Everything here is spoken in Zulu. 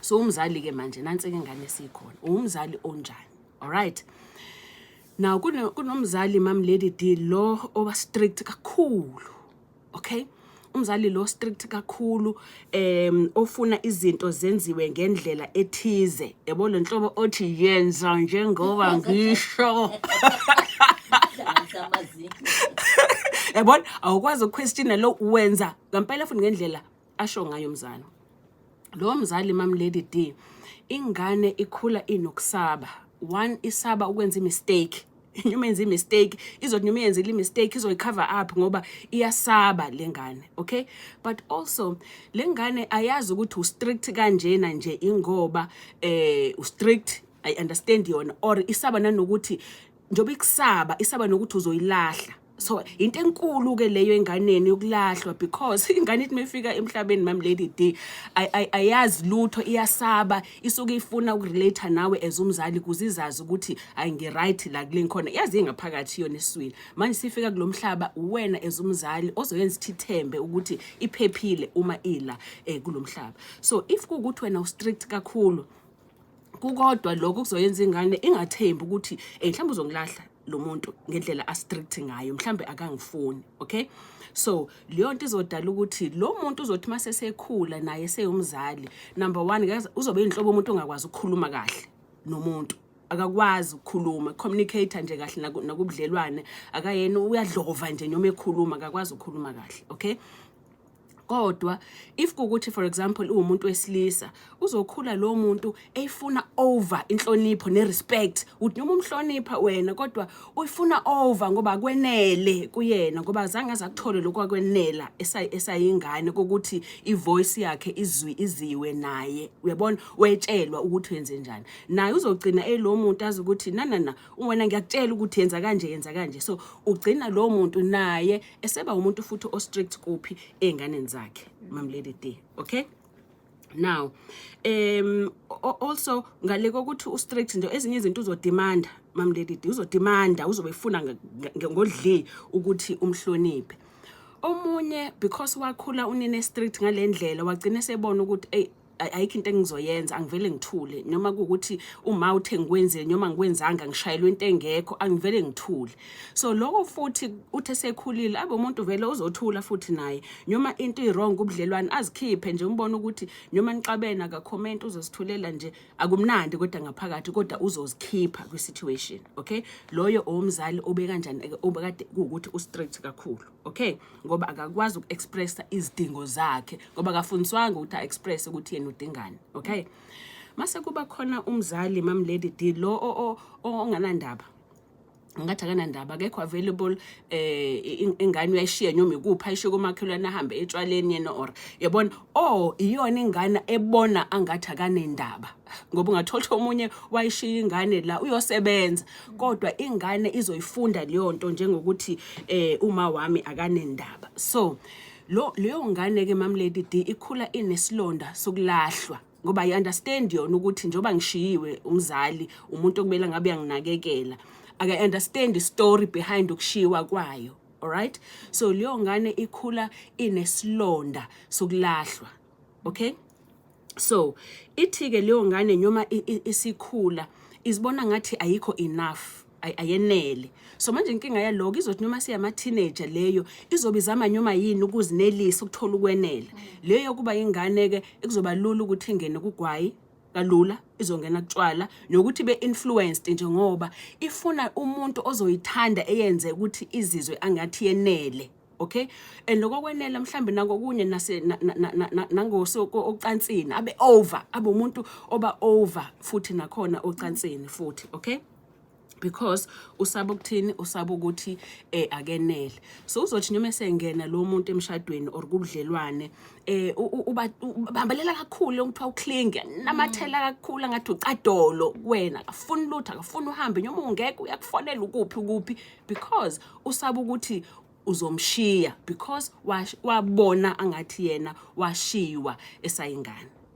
So umzali ke manje, nansi ke ingane esikhona, umzali onjani? Alright, now kunomzali, Mam Lady D, lo oba strict kakhulu, okay? Umzali lo strict kakhulu, ofuna izinto zenziwe ngendlela ethize, yabo, lenhlobo othi yenza njengoba ngisho. Hlanganisa amazinyo. Yabona, awukwazi ukuquestiona lo, wenza ngempela futhi ngendlela asho ngayo umzali. Lo mzali, Mam Lady D, ingane ikhula inokusaba. One, isaba ukwenza imistake. Noma yenza imistake, izothi noma yenzile imistake, izoyicover up ngoba iyasaba lengane, okay? But also lengane ayazi ukuthi u-strict kanjena nje ingoba u-strict, I understand yona, or isaba nanokuthi njengoba ikusaba, isaba nokuthi uzoyilahla. So into enkulu ke leyo enganeni yokulahlwa, because ingane ithi mefika emhlabeni, Mam Lady D, ayazi lutho, iyasaba, isuke ifuna ukurelate nawe as umzali kuze izazi ukuthi ayi, ngi-right la kule ngikhona, yazi ingaphakathi yona esiswini. Manje sifika kulomhlaba, wena as umzali ozoyenza ithi ithembe ukuthi iphephile uma ila kulomhlaba. So if kuwukuthi wena u-strict kakhulu, kukodwa lokho kuzoyenza ingane ingathembi ukuthi mhlawumbe uzongilahla lo muntu ngendlela a-strict ngayo, mhlambe akangifuni, okay? So leyo nto izodala ukuthi lo muntu uzothi mase sekhula naye seyumzali, number 1, uzobe inhlobo umuntu ongakwazi ukukhuluma kahle nomuntu, akakwazi ukukhuluma, communicate nje kahle nakubudlelwane, akayena, uyadlova nje noma ekhuluma, akakwazi ukukhuluma kahle, okay? Kodwa if kukuthi, for example, uwumuntu wesilisa, uzokhula lo muntu eyifuna over inhlonipho nerespect, uthi noma umhlonipha wena kodwa uyifuna over ngoba kwenele kuyena, ngoba azange aze akuthole lokhu akwenela esayingane kokuthi ivoice yakhe izwi iziwe naye, uyabona, wetshelwa ukuthi wenze njani. Naye uzogcina elo muntu azi ukuthi na na na, wena ngiyakutshela ukuthi yenza kanje, yenza kanje. So ugcina lo muntu naye eseba umuntu futhi o-strict kuphi? Ey'nganeni zakhe, Mam Lady D, okay? Now also ngale kokuthi u-strict nje, ezinye izinto uzodemanda, Mam Lady D, uzodemanda, uzobe efuna ngodli ukuthi umhloniphe omunye, because wakhula unine strict ngalendlela, wagcina sebona ukuthi ey, ayikho into engizoyenza, angivele ngithule, noma kuwukuthi uma uthe ngikwenzile noma ngikwenzanga, ngishayelwe into engekho, angivele ngithule. So lokho futhi uthe sekhulile abe umuntu vele uzothula futhi naye, noma into i-wrong ubudlelwane, azikhiphe nje, umbone ukuthi noma nixabene akacomment, uzosithulela nje, akumnandi kodwa ngaphakathi, kodwa uzozikhipha kwi-situation, okay? Loyo owumzali obe kanjani? Obekade kuwukuthi u-strict kakhulu, okay? Ngoba akakwazi uku-expressa izidingo zakhe, ngoba akafundiswanga ukuthi a-express ukuthi yena udingani, okay? Mase kuba khona umzali, Mam Lady D, lo onganandaba, ngathi akanandaba, akekho available, ingane uyayishiya noma ikuphi, ayishiye komakhelwane, ahambe etshwaleni yena, or yabona, oh, iyona ingane ebona angathi akanendaba, ngoba ungathola ukuthi omunye wayishiya ingane la uyosebenza, kodwa ingane izoyifunda leyo nto njengokuthi uma wami akanendaba. So lo leyo ngane ke, Mam Lady D, ikhula inesilonda sokulahlwa, ngoba i-understand yona ukuthi njengoba ngishiyiwe umzali, umuntu okumele ngabe uyanginakekela, aka-understand i-story behind ukushiwa kwayo, alright? So leyo ngane ikhula inesilonda sokulahlwa, okay? So ithi-ke leyo ngane noma isikhula izibona ngathi ayikho enough, ayenele. So manje inkinga yaloko, izothi noma siyama-teenager leyo izobe izama noma yini ukuzinelisa, ukuthola ukwenela. Leyo kuba ingane-ke ekuzoba lula ukuthi ingene kugwayi kalula, izongena kutshwala, nokuthi be-influenced nje ngoba ifuna umuntu ozoyithanda, eyenze ukuthi izizwe angathi yenele, okay? And lokokwenela mhlambe nakokunye nase nangoso ocansini, abe over, abe umuntu oba over futhi nakhona ocansini futhi, okay? Because usaba ukuthini? Usaba ukuthi akenele. So uzothi noma esengena lo muntu emshadweni or kubudlelwane, uba ubambelela kakhulu, okuthiwa ucling, namathela kakhulu ngathi ucadolo kuwena, akafuni lutho, akafuni uhambe, noma ungekho uyakufonela ukuphi ukuphi, because usaba ukuthi uzomshiya, because wabona angathi yena washiywa esayingane.